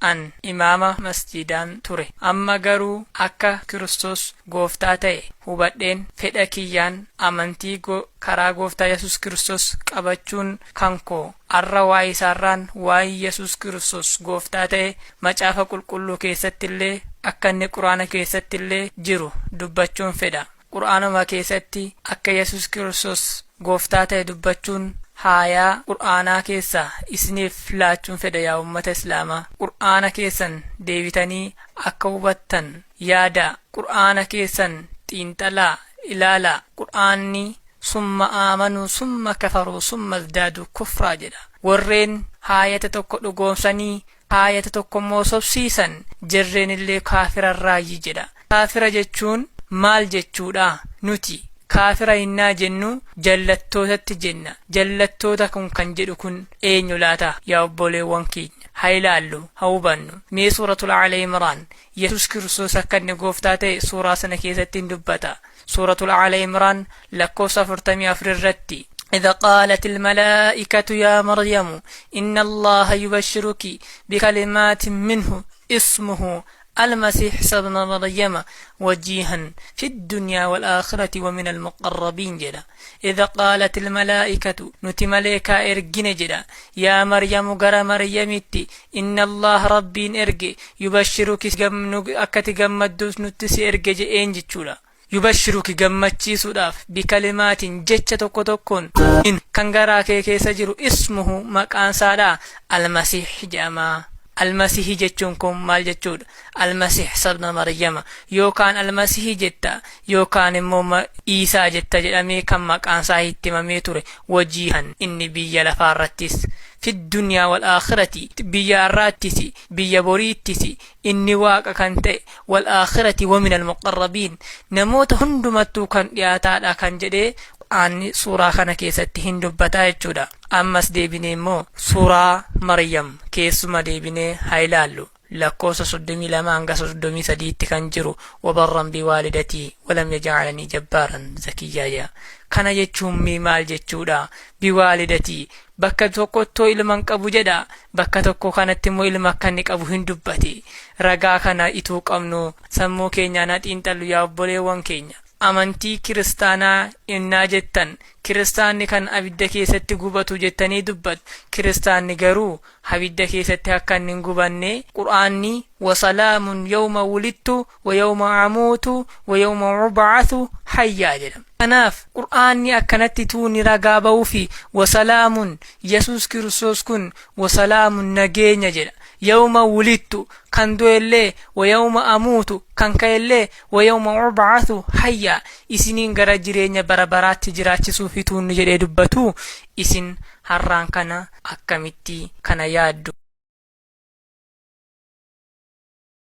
An imaama masjiidaan ture. Amma garuu akka Kiristoos gooftaa ta'e hubadheen fedha kiyyaan amantii karaa gooftaa Yesuus Kiristoos qabachuun kan koo arra waa'ee isaarraan waa'ee Yesuus Kiristoos gooftaa ta'e macaafa qulqulluu keessatti illee akka inni quraana keessatti illee jiru dubbachuun fedha. Qur'aanuma keessatti akka Yesuus Kiristoos gooftaa ta'e dubbachuun haayaa qur'aanaa keessaa isiniif laachuun fedha. Yaa ummata islaamaa, qur'aana keessan deebitanii akka hubattan yaada. Qur'aana keessan xiinxalaa ilaalaa. Qur'aanni "Summa aamanuu summa kafaruu summa izdaaduu kufraa" jedha. Warreen haayata tokko dhugoomsanii haayata tokko immoo sobsiisan, jarreen illee kaafirarraayyi jedha. Kaafira jechuun maal jechuudha? Nuti kaafira hinnaa jennu jallattootatti jenna. Jallattoota kun kan jedhu kun eenyu laata? Yaa obboleewwan keenya, haa ilaallu, haa hubannu. Mee suuratul Aala Imraan, Yesus Kiristoos akka inni gooftaa ta'e suuraa sana keessatti hin dubbata. Suuratul Aala Imraan lakkoofsa 44 irratti: إذا قالت الملائكة يا مريم إن الله يبشرك بكلمات منه اسمه المسيح عيسى ابن مريم وجيها في الدنيا والآخرة ومن المقربين jedha. إذا قالت الملائكة, nuti maleekaa ergine jedha, يا مريم, gara Maryamitti, إن الله, rabbiin erge, يبشرك, akkati gammadduus nutti si erge je'een jechuudha. يبشرك, gammachiisuudhaaf, بكلمات, jecha tokko tokkoon, kan garaa kee keessa jiru, اسمه, maqaan isaadha, المسيح jedhama. Almasihii jechuun kun maal jechuudha? المسيح عيسى ابن مريم yookaan almasihii jetta yookaan immoo Iisaa jetta jedhamee kan maqaan isaa itti himamee ture. وجيها, inni biyya lafaarrattis, في الدنيا والآخرة, biyya har'aattis biyya boriittis inni waaqa kan ta'e, والآخرة ومن المقربين, namoota hundumattuu kan dhiyaataadha kan jedhee qur'aanni suuraa kana keessatti hin dubbataa jechuudha. Ammas deebinee immoo suuraa Maryam keessuma deebinee haa ilaallu. Lakkoofsa 32 hanga 33tti kan jiru: "وبرا بوالدتي ولم يجعلني جبارا شقيا" jedha. Kana jechuun mii maal jechuudha? بوالدتي, bakka tokkottoo ilma hin qabu jedha, bakka tokko kanatti immoo ilma akka inni qabu hin dubbate. Ragaa kana ituu qabnu sammuu keenyaan haa xiinxallu. Yaa obboleewwan keenya, amantii kiristaanaa innaa jettan, kiristaanni kan abidda keessatti gubatu jettanii dubbattu. Kiristaanni garuu abidda keessatti akka inni hin gubanne qur'aanni "وسلام يوم ولدت ويوم أموت ويوم أبعث حيا" jedha. Kanaaf qur'aanni akkanatti tuuni ragaa ba'uu fi وسلام, Yesus Kiristoos kun وسلام, nageenya jedha, يوم ولدت, kan du'ellee, ويوم أموت, kan ka'ellee, ويوم أبعث حيا, isiniin gara jireenya bara baraatti jiraachisuuf tuunni jedhee dubbatu. Isin har'aan kana akkamitti kana yaaddu?